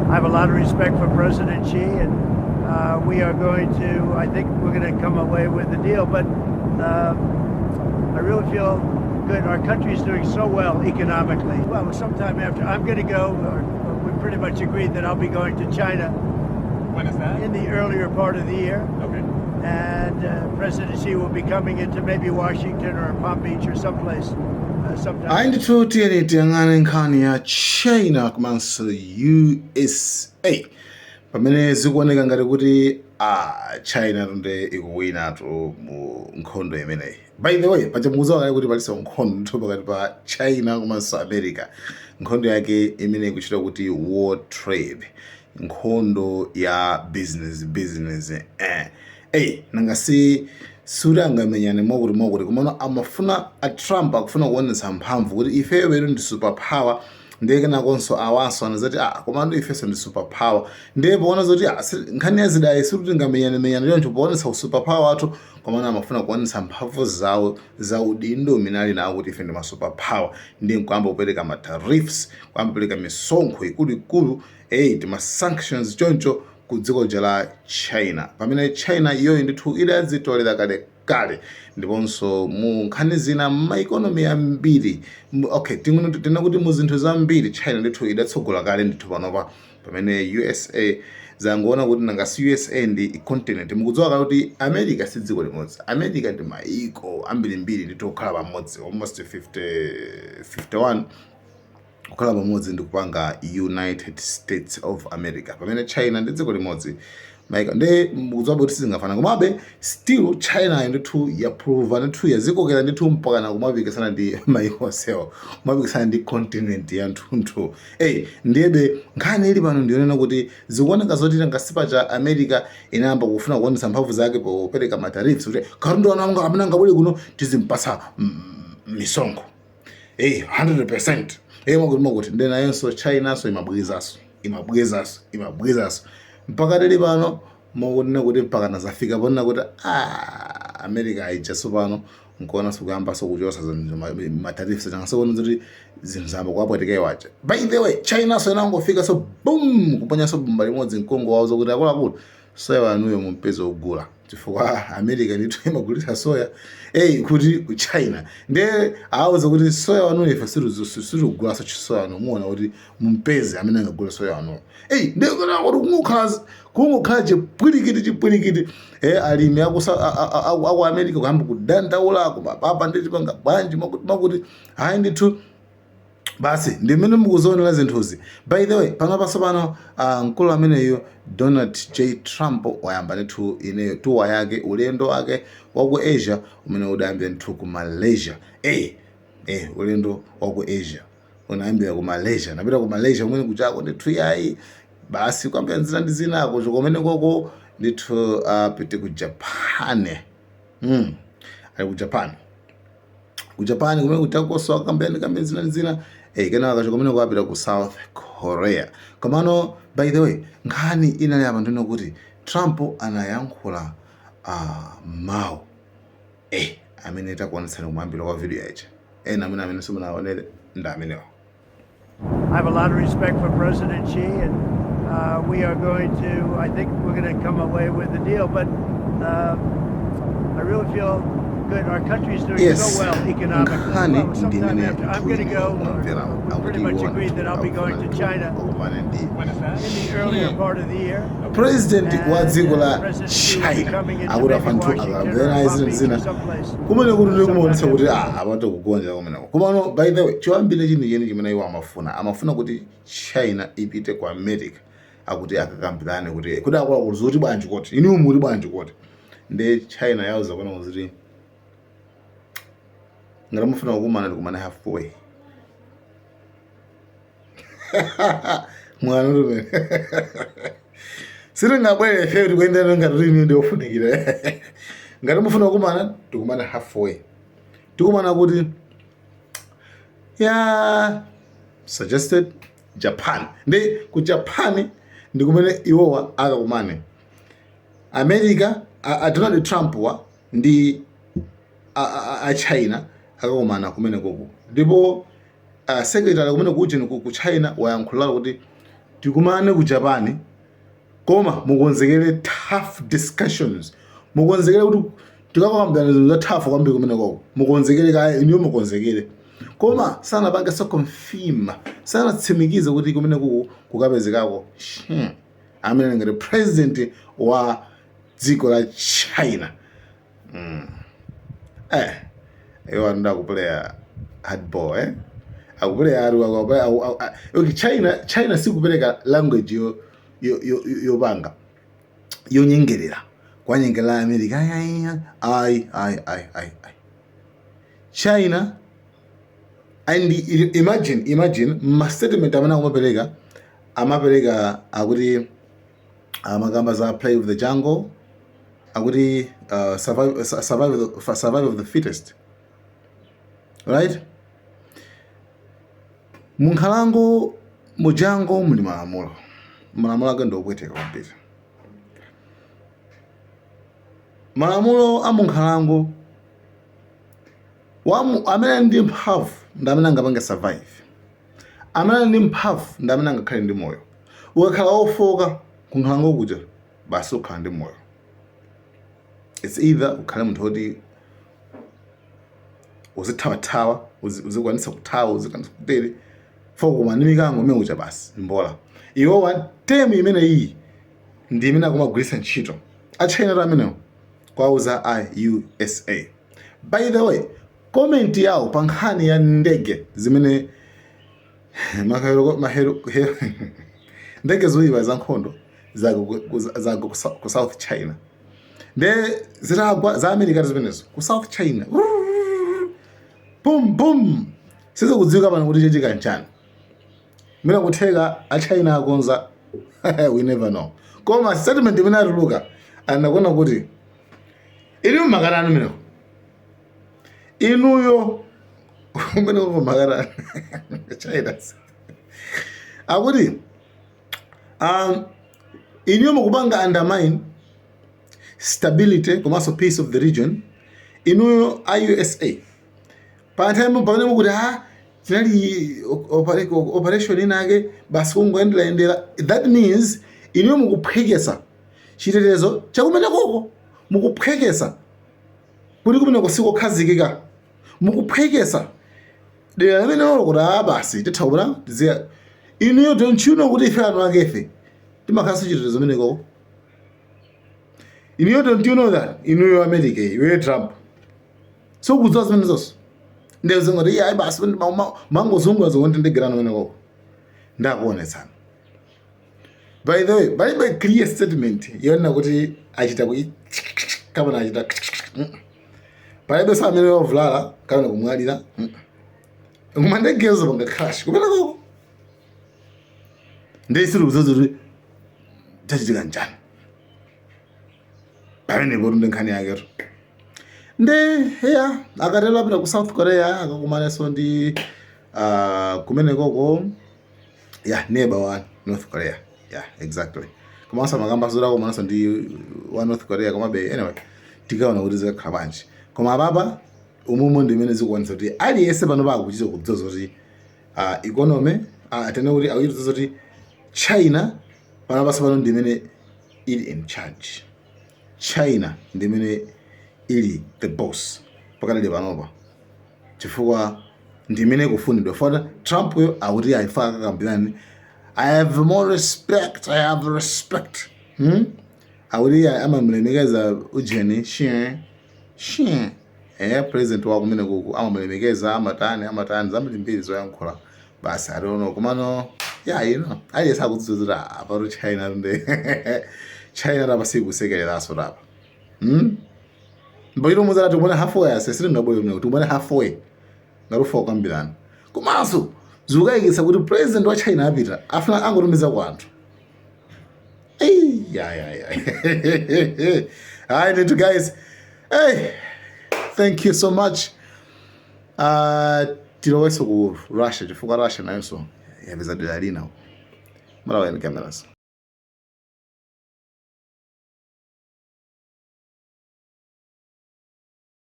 I have a lot of respect for President Xi, and we are going to, I think we're going to come away with the deal. But I really feel good. Our country is doing so well economically. Well, sometime after, I'm going to go, or we pretty much agreed that I'll be going to China. When is that? In the earlier part of the year. Okay. And President Xi will be coming into maybe Washington or Palm Beach or someplace sometime. Ayi ndithu, tiyeni tiyang'ane nkhani ya China komanso USA, pamene zikuoneka ngati kuti China tunde ikuwinatu mu nkhondo imeneyi. By the way, paja mukudziwa kale kuti palinso nkhondo ndithu pakati pa China komanso America. Nkhondo yake imene ikuchita kuti war trade, nkhondo ya business business. Ey, nanga si suti angamenyane mwakuti mwakuti, komano amafuna, a Trump akufuna kuonetsa mphamvu kuti ifeyo betu ndi super power. Ndiye kenakonso awanso anazati, "Ah, komano ifenso ndi super power." Ndiye poona zoti nkhani ya zidayi sikuti tingamenyane menyane choncho poonetsa super power wathu, komano amafuna kuonetsa mphamvu zawo za udindo umene ali nawo kuti ife ndi ma super power. Ndiye nkuyamba kupereka ma tariffs, kuyamba kupereka misonkho ikuluikulu, ey, tima sanctions choncho ku dziko lija la China, pamene China iyoyo ndithu idadzitolera kale kale. Ndiponso mu nkhani zina, ma economy ambiri, okay, tina kuti mu zinthu zambiri China ndithu idatsogola kale ndithu panopa, pamene USA zangoona kuti nanga si USA ndi continent. Mukudziwa kale kuti America si dziko limodzi. America ndi maiko ambirimbiri ndithu kukhala pamodzi, almost 50, 51 kukhala pamodzi ndi kupanga United States of America, pamene China ndi dziko limodzi. Maika ndi mukudziwa kuti sizingafana, komabe still China ndithu yaprova ndithu, yazikokera ndithu mpakana kumapikisana ndi maiko onsewo, kumapikisana ndi continent ya nthunthu. Ey, ndiyebe nkhani ili pano ndiyonena kuti zikuoneka zoti ngasipa cha America inayamba kufuna kuonetsa mphamvu zake popereka ma tariffs kuti katundu anu amene angabwere kuno tizimpasa misonkho, ey, 100%, ey, mwakuti mwakuti. Ndi nayonso Chinanso imabwezaso, imabwezaso, imabwezaso mpaka tili pano, mokunena kuti mpaka nazafika ponena kuti America ayijaso pano nkuonanso kuyambaso kuchosa ma tariffs, changasokuona kuti zinthu zamba kuwapwetekera iwaja. By the way, Chinanso inangofika so boom, kuponyanso bomba limodzi mkongo wawo zokuti akuluakulu, soya wanuyo mumpeze ogula, chifukwa America ndithu imagulitsa soya, eyi, kuti ku China. Ndiye awuza kuti soya wanuyo ife sitikugulaso soya wanu, muona kuti mumpeze amene angagule soya wanuyo. Eyi, ndiye kuti kungokhala chipwirikiti, chipwirikiti. Alimi aku America kuyamba kudandaula, kumapapa nditipanga bwanji, makuti makuti. Hayi ndithu, basi ndimene mukuzionera zinthuzi. By the way, pano pano mkulu ameneyo Donald J Trump wayamba ndithu ineyo tour yake, ulendo wake waku Asia umene udayambira ndithu ku Malaysia. Ulendo waku Asia unayambira ku Malaysia, napita ku Malaysia kumene kuchako ndithu. Yayi, basi, kuyambira nzina ndi zinako kumene koko ndithu, apite ku Japan. Ali ku Japan, ku Japan kumene kutakoso akambeni kambe zina ndi zina. Kenaka kacho kumene kuapita ku South Korea. Komano by the way, nkhani inali apa ndino kuti Trump anayankhula mawu amene takuonetsani kumayambiro kwa video yacha. Ena amene simunaonere ndi amenewa. I have a lot of respect for President Xi, and we are going to, I think we're going to come away with the deal. But I really feel good. Our country is doing so well economically. Nkhani Well, sometime ndimene after, I'm going to go, or we pretty much agreed that I'll be going to China akumane ndi When is that? in the earlier part of the year. President wa dziko la China akuti afanthu akamvera zina zina kumene kuti ndikumaonetsa kuti apate kugonja kumeneko. Komano by the way, choyambira chenicheni chimene iwo amafuna kuti China ipite ku America, akuti akakambirane kuti akuluakulu, zoti bwanji, kuti inu muli bwanji, kuti ndi China yauza kuna kuti ngati mufuna kukumana, ndikumane halfway. Mwana tumene sitingabwere ife tikuyendera ngati inu ndiofunikira. Ngati mufuna kukumana, tikumane halfway. Tikumana kuti ya suggested Japan. Ndi ku Japan ndi kumene iwowa akakumane, America, a Donald Trump wa ndi a China akakumana kumene koko. Ndipo secretary kumene kuja ku China wayankhulira kuti Tikumane ku Japan, koma mukonzekere tough discussions, mukonzekere kuti tikakambirana zinthu za tough kwambiri kumenekoko, mukonzekere kaya iniyo mukonzekere. Koma sanapangenso confirm, sanatsimikize kuti kumene kuku kukapezekako Xi, amene ngati president wa dziko la China. Iwo anada kuplaya hardball, eh, akuplaya ari. Okay, China sikupereka language yo yopanga yonyengerera, kwanyengerera America. Ayi, ayi, ayi, ayi, ayi, ayi. China and imagine ma statement amene akumapereka, amapereka akuti amakamba za play of the jungle, akuti survive of the fittest, right? Munkhalango, mu jungle, muli malamulo. Malamulo ake ndiopweteka kwambiri. Malamulo a munkhalango, amene ali ndi mphamvu ndi amene angapange survive, amene ali ndi mphamvu ndi amene angakhale ndi moyo. Ukakhala wofoka kunkhalango kuja, basi, ukhala ndi moyo. It's either ukhale munthu woti uzithawathawa, uzikwanisa kuthawa, uzikwanisa kutere fo koma ndi mikango imene uja, basi, mbola. Iwowa term imene iyi ndi imene akumagwiritsa ntchito aChina amenewo kwauza a USA. By the way, comment yawo pa nkhani ya ndege zimene ndege ziwiri za nkhondo zagwa ku South China, nde zitagwa za America zimenezo ku South China, boom boom, sizikudziwika pano kuti chachitika nchani. Mwina kutheka a China akonza, we never know. Koma statement imene atuluka anakuona kuti inu makarani meneko, inuyo umeneko makarani China, akuti inuyo mukupanga undermine stability komanso peace of the region, inuyo a USA, pa nthawi pamene mukuti ha tinali operation inake basi kungoyenderayendera. That means inuyo mukuphwekesa chitetezo chakumenekoko, mukuphwekesa kuti kumeneko sikokhazikika, mukuphwekesa dera limenelo kuti a basi titha kupita tiziya. Inuyo, don't you know kuti ife anthu akefe timakhalanso chitetezo kumenekoko? Inuyo, don't you know that? Inuyo America, iwe Trump, so kudziwa zimene zonso ndezingoti iye ayi basi mangozungula zokuti ndegerano kumenekoko. Ndakuonetsani. By the way, palibe clear statement yonena kuti achita ku kapena achita. Palibe sa amene wavulala kapena kumwalira, koma ndegezo panga crash kumenekoko, ndisiri kuti chachitika njani pamenepo. Ndi nkhani yaketo. Nde ya akatero apita ku South Korea, akakumananso ndi kumenekoko ya neighbor wa North Korea. Yeah, exactly. Komanso amakamba zoti akumananso ndi wa North Korea. Komabe anyway, tikaona kuti zikakhala bwanji. Koma apapa umumu ndi imene zikuonetsa kuti aliyense pano pakuchita kudziwa zoti economy, tene kuti akuchita kudziwa zoti China pano pasi pano ndi imene ili in charge. China ndi imene ili the boss pakadali panopa, chifukwa ndi imene ikufunidwa fota. Trump yo akuti aifa akakambirani, "I have more respect, I have respect," Akuti amamulemekeza ujeni Xi Xi, president wa kumene kuku, amamulemekeza, amatani, amatani, zambirimbiri zoyankhula basi, I don't know. Komano yeah, aliyense akudziwa kuti apatu China ndi China tapa sikusekereranso tapa, Mbachito muzala tikumane halfway, ase sitingabwere kumene tikumane halfway ngati ufa kukambirana. Komanso zikukayikitsa kuti president wa China apita afuna angotumiza ku anthu. Hey, yeah. All right, guys. Hey, thank you so much. Tiloweso ku Russia, chifukwa Russia nayonso yapeza dera lina. Malawi cameras.